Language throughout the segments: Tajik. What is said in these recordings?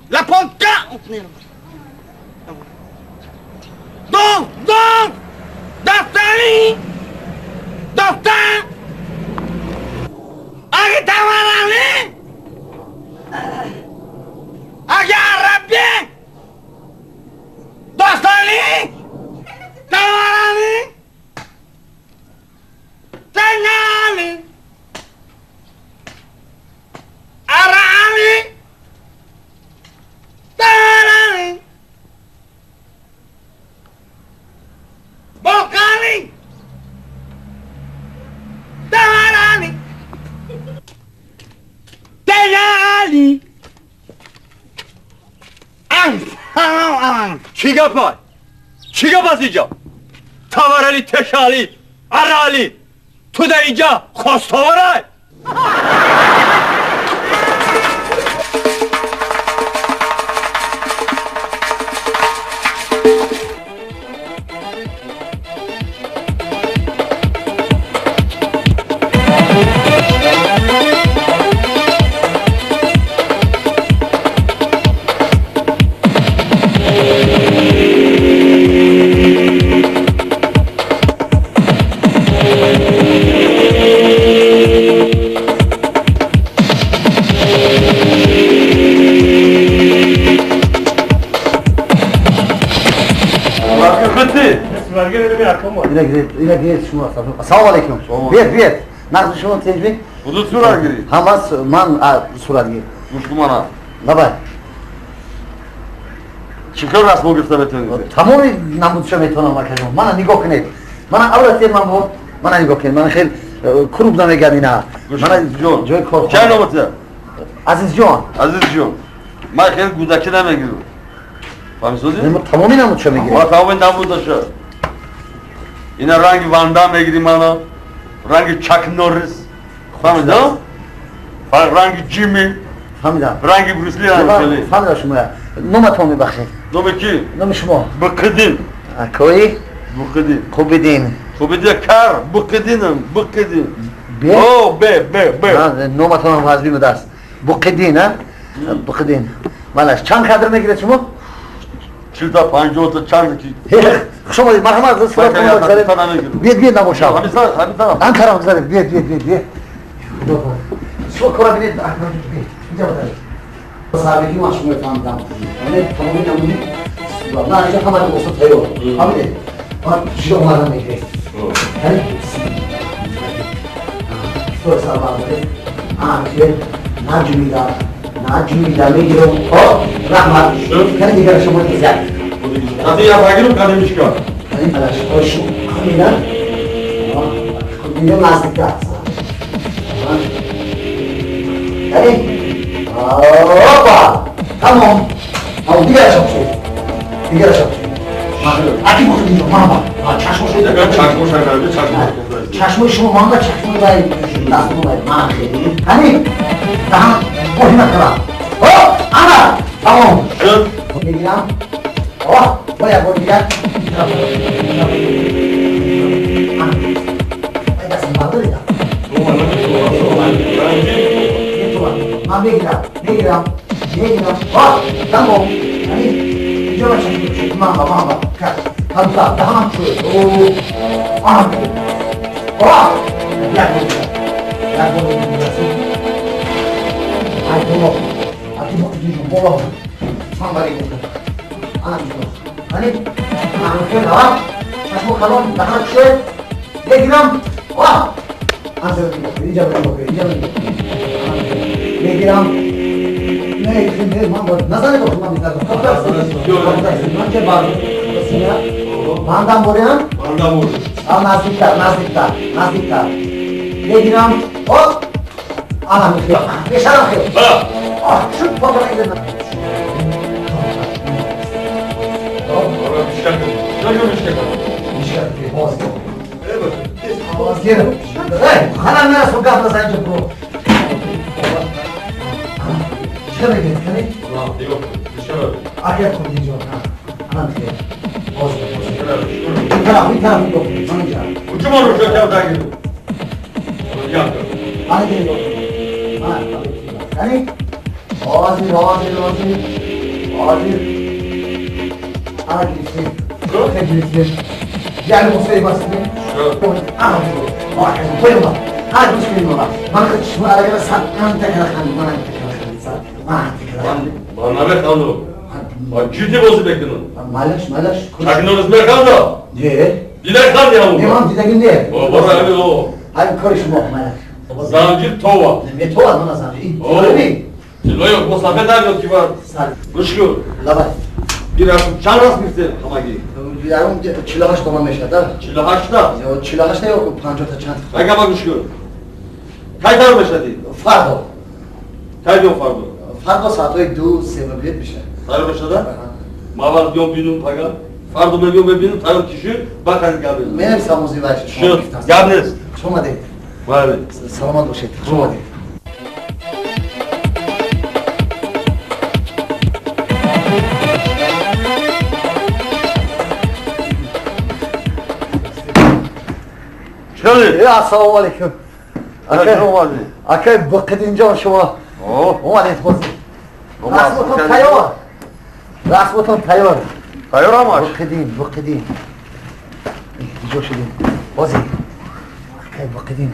La ponta! Don! Daftari! Daftar! Agitamarali! Agarrabi! Daftari! Tamarali! Tengali! Arali! Tarali! Bokali! Tarali! Tengali! Чӣ гапай? Чӣ гап аст инҷа? Таварали, тешали, арали. Ту дар инҷа хостоварай? Салом алейкум. Биед, биед. Нақди шумо тенҷми? Буду суратгирӣ. Ҳамас ман суратгир. Мушкумана. Давай. Чӣ хел расмо гирифта метавонед? Тамоми намудша метавонам акаҷон. Мана нигоҳ кунед. Мана авлати ман бо мана нигоҳ кунед. Мана хел крупно намегам ина. Мана ҷои кор. Чай номата? Азизҷон. Азизҷон. Ман хел гудакӣ намегирам. Фаҳмидӣ? Тамоми намудша мегирам. Ма тамоми намудаша. Ина ранги Ванда мегири мана, ранги Чак Норрис, фаҳмидам? Ранги Ҷимми, фаҳмидам. Ранги Брюсли ҳам. Фаҳмидам шумо. Номатон мебахшед. Номи ки? Номи шумо. Буқидин. Кои? Буқидин. Хубидин. Хубидин кар, Буқидинам, Буқидин. Б? О, Б, Б, Б. Номатон ҳам ҳазби будааст. Буқидин, а? Буқидин. Малаш, чанд кадр мегиред шумо? 40 50 чанд ки. Хуш омадед, марҳамат, суратон бигзаред. Биед, биед набошам. Ан тараф бигзаред, биед, биед, биед, биед. Шумо кора бинед, биед. Инҷа бодаред. Сарбегӣ ман шумо фаҳмидам. Яъне тамоми намуди сурат. На, инҷа ҳама либосо тайёр. Фаҳмидед? Ман чиро омадан мегиред. Яъне сура сар бардоред. Ан наҷмида, наҷмида мегирам. О, раҳмат. Кани дигар шумо дизак. Кати я багирам кадемичка. Кани алаш ошу. Хамина. Худино наздиктар. Кани. Опа! Тамом. Ав дигар шаб шуд. Дигар шаб шуд. Аки бухудино мама. Чашмош. Чашмош агар чашмош. Чашмои шумо мама чашмои вай дастмо вай. Мана хеле. Кани. Даҳан оҳима кара. О, ана. Тамом. Мегирам. О, боя бор дигар. Ман мегирам, мегирам, мегирам. О, тамом. Ани, инҷо ма чашм ман ба, ман ба. Ҳамса, даҳанам шуд. О, ана. О, як бор дигар. Як бор дигар. Ай, боло. Аки боқидиҷон, боло. Ман бари гуфтам. Ана бисо. Ани, ана хел, ха? Чашмо калон, даҳанам шуд. Мегирам. О! Ана инҷа бикунед, инҷа бикунед. Мегирам. Не, не, ман бояд назанед, охир ман мезанам. Ман че бар? Бандам борям? Бандам борям. А наздиктар, наздиктар, наздиктар. Мегирам. О! Ана мехел. Мешарам хел. О, шуд пока мегирам. Хана нарасо гап назан инҷо бро. Чӣ мегӯед? Кани? Акия кун инҷо. Ана мехоҳед. Ҳозир. Ин тараф, ин тараф нигоҳ кунед. Ман инҷа. Учума рӯшо кардагиду. Ана нигоҳ кунед. Мана, кани? Ҳозир, ҳозир, ҳозир. Ҳозир. Ана гирифтем. Гирифтем. Яъне мусои бастем. Ана Ҷиддӣ бозӣ мекунам. Чак Норрис механда? Не. Дидаханд я Не, ман дидагим не. Бора ҳамин о. Ҳамин кори шумо малаш. Занҷир това. Метова мана занҷир. Ин Тиллоё бо сафед намеёд ки бар. Гӯш кун. Лабай. Ин расм чанд расм гирифтем ҳамагӣ? Ярум 48 дона мешавад, а? 48 та? Ё 48 та ё 50 та чанд? Ага, ба гӯш кун. Кай тайёр мешавӣ? Фардо. Кай биём фардо? Фардо соатҳои 2-3 билет мешавад. Тайёр мешавад? Ман аввал биём бинум пага. Фардо мебиём мебинум тайёр ки шуд, баъд хеле гап мезанам. Менависам музӣ вайш. Шуд, гап нест. Хуш омадед. Бале. Саломат бошед. Хуш омадед. Чӣ? Ассалому алайкум. Акай Боқидинҷон шумо омадед ҳозир. Расмотон тайёр. Расмотон тайёр. Тайёр ҳамаш? Боқидин, Боқидин. Ҷо шудем. Ҳозир. Акай Боқидин.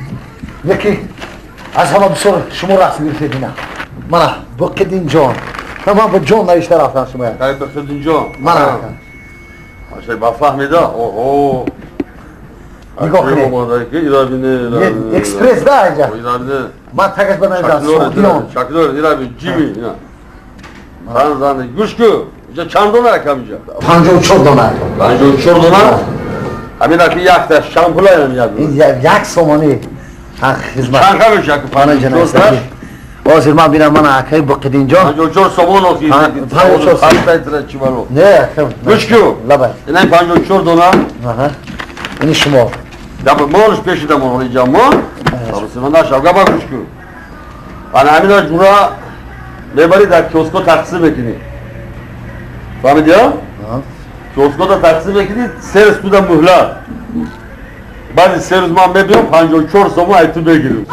Яке аз ҳама бисёр шумо расм гирифтед ина. Мана Боқидинҷон. Ман бо ҷон навишта рафтам шумо. Акай Боқидинҷон. Мана. Аша ба фаҳмида. Оҳо. Нигоҳ кунед. Экспресс да инҷа. Ман тагаш ба навиштам. Суғдиён. Чак Норрис, ираби Ҷими ина. Зан зан гӯш кун. Инҷа чанд дона акам инҷа? 54 дона. 54 дона? Ҳамин аки якта чанд пула ин як? Ин як сомонӣ. Ҳақ хизмат. Чанд ка мешавад аки 54 та? Ҳозир ман бинам мана акаи Боқидинҷон. 54 сомон охи. 54 чӣ баро? Не, гӯш кун. Лабай. Ина 54 дона. Аҳа. Ини шумо. Гап молш пешида мон инҷа мо. Саросима нашав габа гӯш кун. Ана ҳамина ҷура мебарӣ дар киоско тақсим мекунӣ. Фаҳмидӣ? Киоскода тақсим мекунӣ, се рӯз туда муҳлат. Баъди се рӯз ман мебиём 54 сомон ай ту мегирам.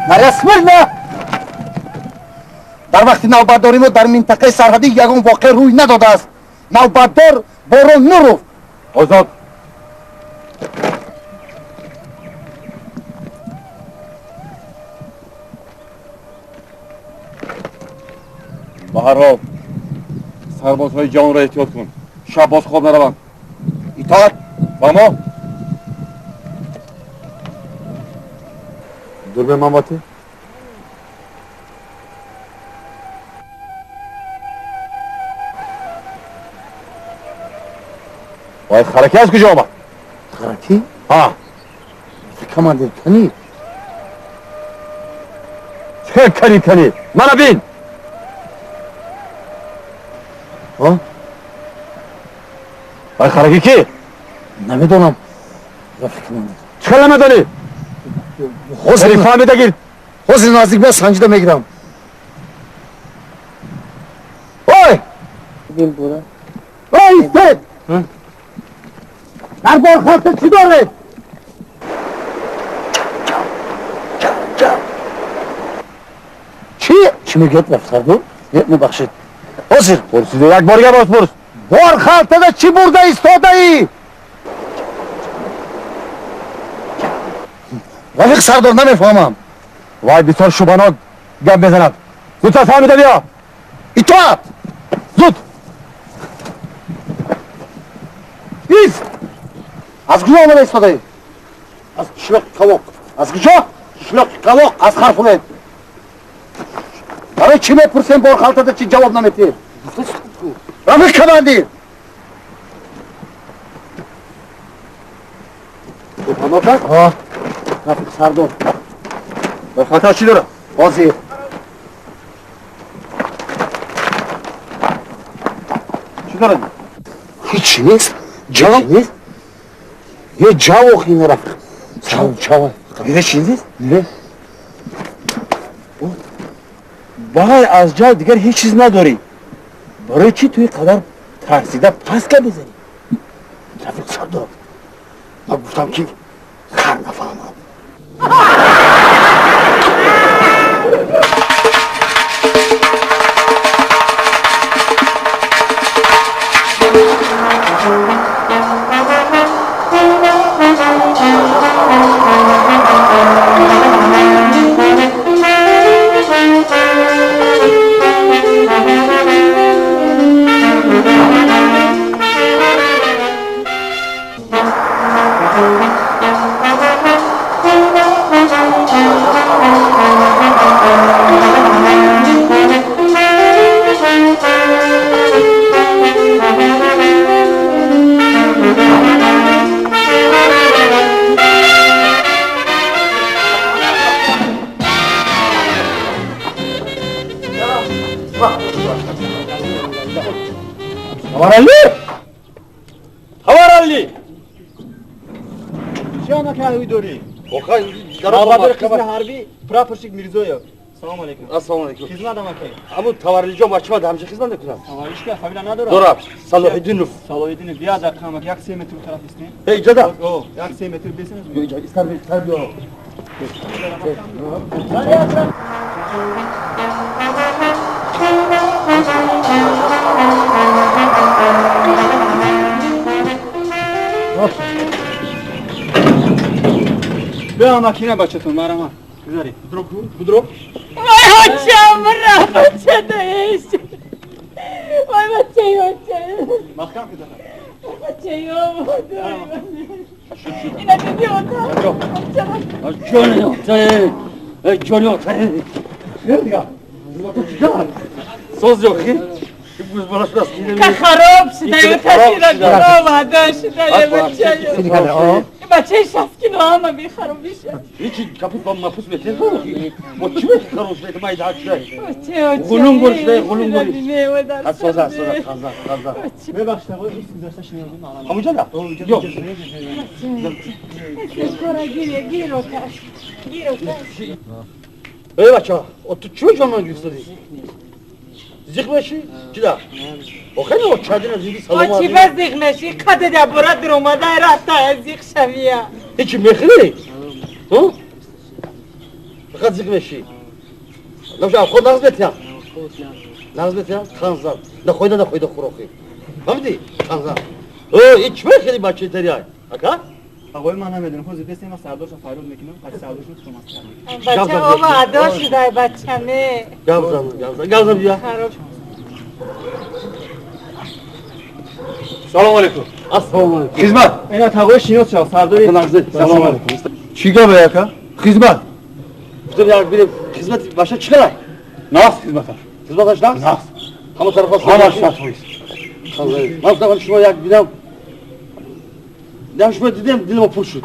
Наряд смирно! Дар вақти навбатдорӣ мо дар минтақаи сарҳадӣ ягон воқеа рӯй надодааст. Навбатдор Борон Нуров. Озод. Баҳроб, сарбозҳои ҷавонро эҳтиёт кун. Шаб боз хоб нараванд. Итоат. Ба мо? Дурбин Мамати. Вай хараки аз куҷо омад? Хараки? Ҳа. Командир кани? Чӣ кани кани? Мана бин! Ҳа? Вай хараки ки? Намедонам. Рафиқ командир. Чӣ хел намедонӣ? Ҳозир фаҳмида гир. Ҳозир наздик биё санҷида мегирам. Ой! Ой, истед! Дар борхалта чӣ доред? Чӣ? Чӣ мегӯяд рафиқ сардор? Мебахшед. Ҳозир. Пурсида як бор гап пурс. Борхалтада чӣ бурда истодаӣ? Рафиқ сардор намефаҳмам. Вай бисёр шубҳанок гап мезанад. Зудтар фаҳмида биё. Итоат! Зуд! Ист! Аз куҷо омада истодаӣ? Аз қишлоқи Қавоқ. Аз куҷо? Қишлоқи Қавоқ, аз Хархулед. Барои чӣ мепурсем борхалтада чӣ ҷавоб наметиҳед? Рафиқ командир! Шубҳанок аст? Ҳа. Рафиқ сардор. Борхалта чӣ дорад? Ҳозир. Ҳеҷ нест, ҷав нест. Е ҷав охи нарафт. Чав, чав. Ҳеҷ нест? Не. Бағайр аз ҷав дигар ҳеҷ чиз надорӣ. Барои чӣ ту ин қадар тарсида пас гап мезанӣ? Рафиқ Сардор, ман гуфтам ки хар нафаҳмам. Товаралли! Товаралли! Чӣ накарди дорӣ? Охай, Бабадор қисми ҳарбӣ прапорщик Мирзоев. Салом алейкум. Ассалому алейкум. Хизмат амаки. Абу Товараллиҷон бачаҳо ҳамча хизмат мекунад? Товаришка фамилия надорад? Дорад. Салоҳиддинов. Салоҳиддинов. Бия дақиқа амаки, як 3 метр тараф истем. Эй, иҷода. О, як 3 метр бесем. Иҷо, истар, истар биё. Бیا макина бачатон марама. Гузари. Будро. Вай очам, ра бача даеш. Вай бачаи очам. Маҳкам ки даха. Бачаи Ина диди ота. Ҷони ота. Ҷони ота. Соз ёхи. Ка хароб шуда, ота шуда, омада шуда, бачаи. Бачаи 60 кило ҳама бехаробӣ шуд. Ҳечи капут ба мапус метен бо чӣ мети хароб шуда майда шуда. Ғулум гул шуда, ғулум гул. Соза, соза, хаза, хаза. Бебахшид, ағои ис гузашта шиноздум алан. Ҳамуҷа да? Ё. Гир, гир ота. Гир ота. Эй бача, ту чӣ ҷонман гирифтадӣ? Зиқ мешӣ? Чида? Охир о чадина зиги саломат. О чӣ ба зиқ мешӣ? Қаде да бора дуромада рафта зиқ шавия. Ҳечи мехӯрӣ? Ҳо? Фақат зиқ мешӣ. Наша худ нағз метиям. Нағз метиям? Ханзан. Нахойда нахойда хӯрохӣ. Фаҳмидӣ? Ханзан. О, ин чӣ мехӯрӣ бачаи тарияй? Ака? Ағои ман намедонам. Ҳозир бесем ва сардорша фарёд мекунам, қати сардорша тумас кардам. Бача ома адо шудай бачаме. Гап зан, гап зан, гап зан бия. Салом алейкум. Ассалому алейкум. Хизмат. Ина тағои шинос шав, сардори. Салом алейкум. Чӣ гап ака? Хизмат. Гуфтам як бирем хизмат баша чӣ калай? Нағз хизматаш. Хизматаш нағз? Нағз. Ҳама тарафа ҳамаш 100%. Ман гуфтам шумо як бинам. Дам шумо дидем дилмо пур шуд.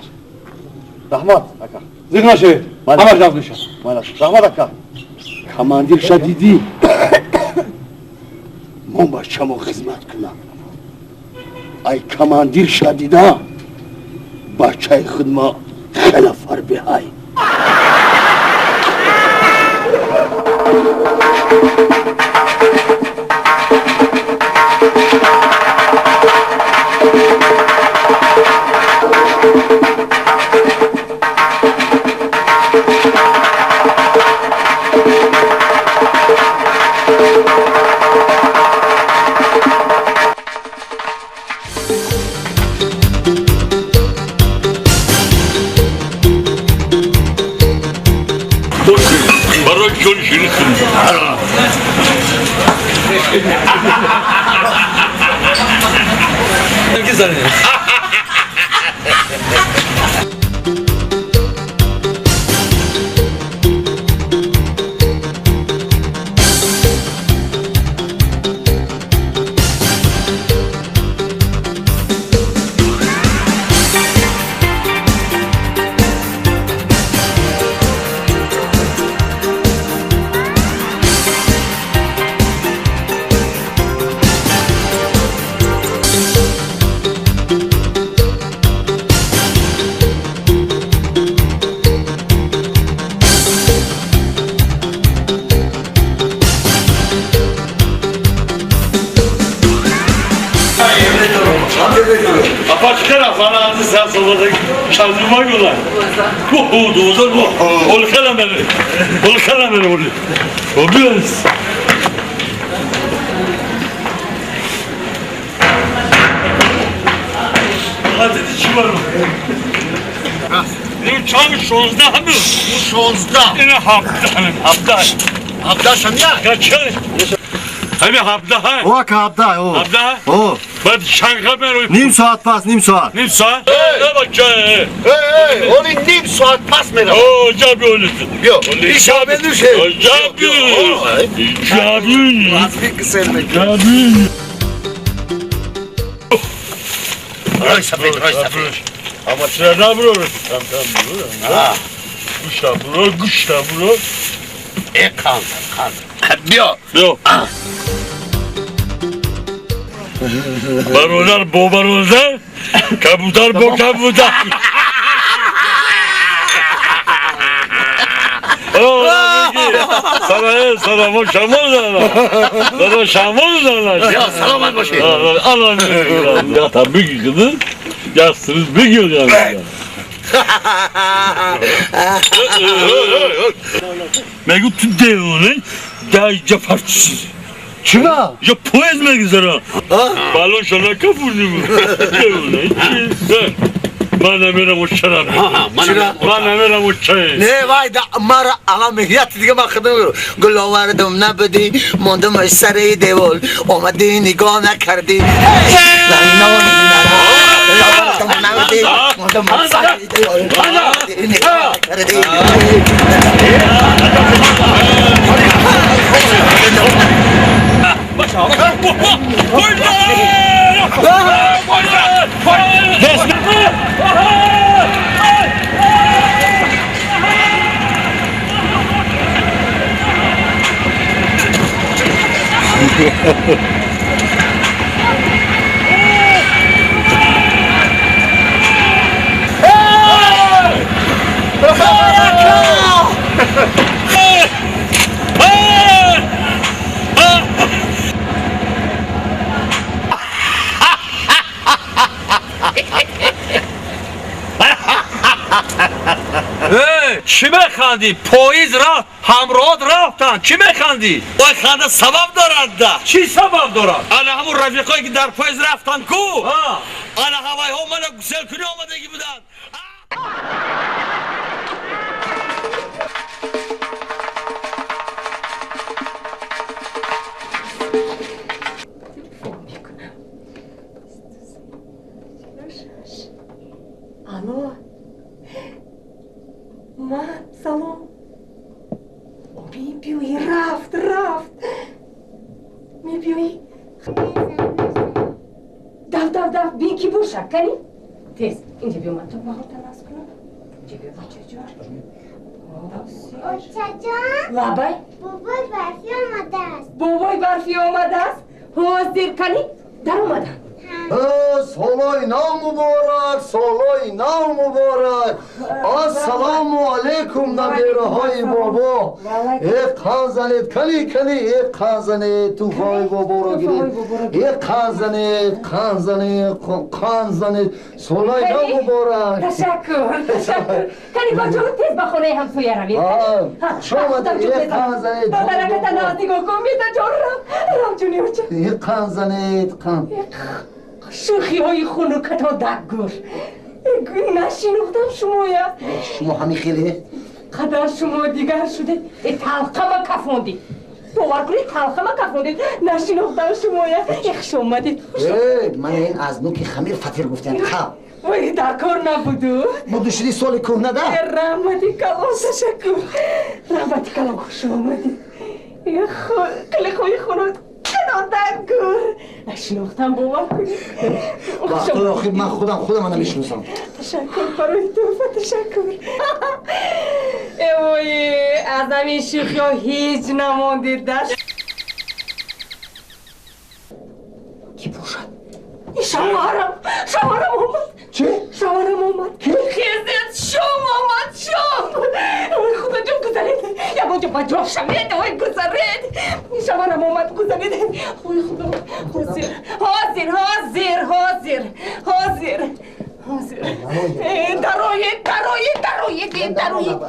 Раҳмат ака. Зиқ нашавед. Ҳамаш нағз мешавад. Майла. Раҳмат ака. Командирша дидӣ. Мон бачамо хизмат кунам. Ай командирша дида бачаи худма хеле фарбеҳай. Sana sen solda şanzıman yola. Bu doğru bu. Ol kelam beni. Ol kelam beni ol. Obiz. Hadi çi var mı? Ne çam 16 mı? 16. Ne hafta hafta. Hafta şamya. Kaç? Hadi hafta. O hafta o. Hafta? O. Bak şanka ben Nim saat pas, nim saat. Nim saat? Ne bak hey. Hey, onu nim saat pas mı? O cabi olsun. Yok. İşabe düşe. Cabi. Cabi. Nasıl kıselmek? Cabi. Roy safet, roy safet. Ama sırada bro. Tam tam bro. Ha. Kuşa bro, kuşa bro. E kan, kan. Bio. Bio. Barolar bo barolar, kabutar bo kabutar. Sana sana bo şamon sana. Sana şamon sana. Ya selamat boşi. Allah ya tabii ki kızım. Yaksınız bir gün yani. Megu tu devone da japarçı. Çima? Ya poez me güzel. Balon şana kafurdu bu. Devone. Bana mera uçara. Bana mera uçara. Ne vay da mara alam yat diye bakdım. Gulavardım nabdi mondum sare devol. Omadi nigah nakardi. Mondum sare devol. Omadi nigah nakardi. Чӣ механдӣ? Поезд рафт, ҳамроҳот рафтанд. Чӣ механдӣ? Ой, ханда сабаб дорад да. Чӣ сабаб дорад? Ана ҳамун рафиқое ки дар поезд рафтанд ку? Ана ҳавайҳо мана гуселкунӣ омадагӣ буданд. Алло. Ма, салом. Мебиёи, рафт, рафт. Мебиёи. Дав, дав, дав, бин ки боша, кани? Тез, инҷа биё ман то баҳорта нас кунам. Инҷа биё, бачаҷон. Очаҷон. Лабай. Бобои барфӣ омадааст. Бобои барфӣ омадааст? Ҳозир кани? Дар омадам. Солой нав муборак, солой нав муборак. Ассалому алейкум набираҳои бобо. Э қан занед, кали кали, э қан занед, туҳфаҳои боборо гиред. Э қан занед, қан занед, қан занед. Солой нав муборак. Ташаккур, ташаккур. Кани бачаҳо тез ба хонаи ҳамсоя равед. Хуш омадед, э қан занед. Додараката нав нигоҳ кун, битаҷон рав, рав ҷуни оча. Э қан занед, қан. Шӯхиҳои хунукато даггур. Нашинохтам шумоя. Шумо ҳамин хеле? Қадар шумо дигар шудед. Талқама кафондед. Бовар кунед, талқама кафондед. Нашинохтам шумоя. Хуш омадед. Ман ин аз нуки хамир фатир гуфтам. Хаб. Вой, дар кор набуду. Буду шуди соли кӯҳна да? Раҳмати калон, ташаккур. Раҳмати калон, хуш омадед. Қилиқҳои хунук даггур. Нашинохтам, бовар кунед. Вақтҳои охир ман худам намешиносам. Ташаккур барои туҳфа, ташаккур. Эвой, аз ҳамин шӯхиҳо ҳеҷ намондед да. Ки бошад? Шавҳарам, шавҳарам омад. Чӣ? Шавҳарам омад. Хезед, шом омад, шом. Ой, худоҷон, гузаред. Ягон ҷо ба ҷо шавед, ой, гузаред. Шавҳарам омад, гузаред. Ой, худо, ҳозир, ҳозир, ҳозир, ҳозир, ҳозир. Дароед, дароед, дароед, дароед.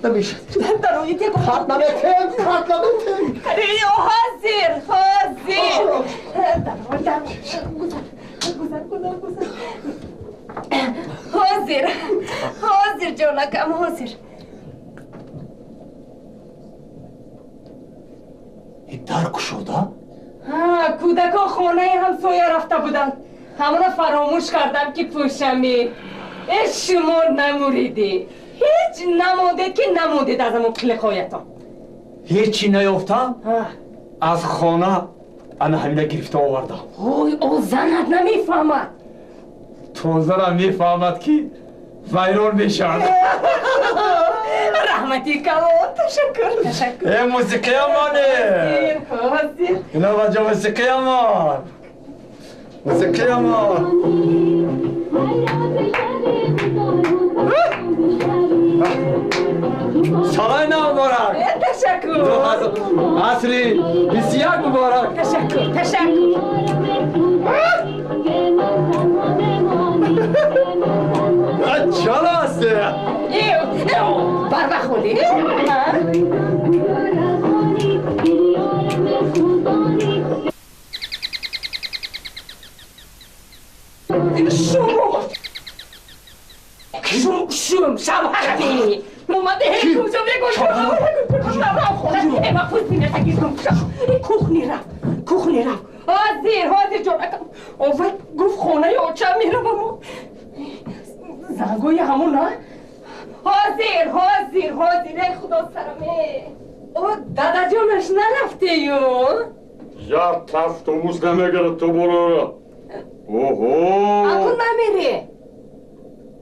نمیشه. дароед. خط نمیتیم، خط نمیتیم. ҳозир, ҳозир. Гузар, гузар, гузар, гузар. Ҳозир, ҳозир, ҷонакам, ҳозир. Дар кушода? Кӯдакон хонаи ҳамсоя рафта буданд. Ҳамона фаромӯш кардам ки пӯшами. Э, шумо намуридӣ. Ҳеҷ намондед ки намондед аз ҳамон қилиқҳоятон. Ҳечи наёфтам, аз хона ана ҳамина гирифта овардам. Ой, о занат намефаҳмад. Тозара мефаҳмад ки вайрон мешавад. Раҳмати калон, ташаккур, ташаккур. Э, мусиқиямоне! Ҳозир. Иноваҷо, мусиқиямон! Мусиқиямон! Солаи нав муборак! Ташаккур. Асри 21 муборак! Ташаккур, ташаккур. Чала аст? Барвақт хӯрдӣ? Шумо шум шум шавҳарами омаде куҷо мегӯ. Кухни рафт, кухни рафт. Ҳозир, ҳозир, ҷонакам. Овай гуфт хонаи очам мераваму зангои ҳамон. Ҳозир, ҳозир, ҳозир. Эй худо сараме. О, дадаҷонаш нарафтею? Як автобус намегирад то болора. Оҳо. Аку намере?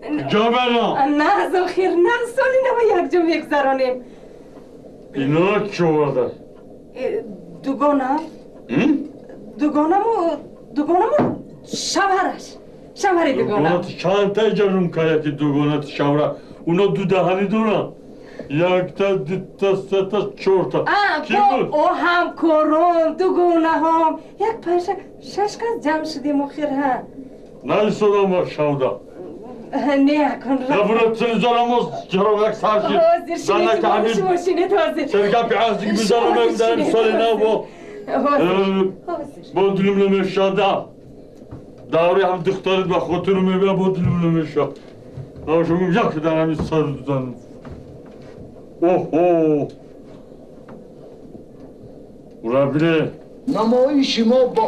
Куҷо мерам? На, зохир на, соли нава якҷо мегзаронем. Иноро чӣ оварда? Дугонам. Дугонаму, дугонаму шавҳараш. Шавҳари дугонам. Дугонат чандта иҷа рум каяки дугонати шавра. Уно ду даҳанӣ доранд. Якта, дута, сета, чорта. Ки буд? О, ҳамкорон, дугонаҳом. Як панҷ шаш кас ҷамъ шудем охир, ҳа. Наистодам ба шавда. Не, акун. Набура телевизорам чароғ як сар шид. Ҳозир, шинед, шумо шинед, ҳозир. Сергапи аздик бизанам дар соли нав бо ҳозир. Бо дилим намешада. Даври ҳам духтарит ба хотиру мебия бо дилим намеша. Нашумум як дар ҳамин сар дузан. Оҳо. Ура биле. Намоиши мо бо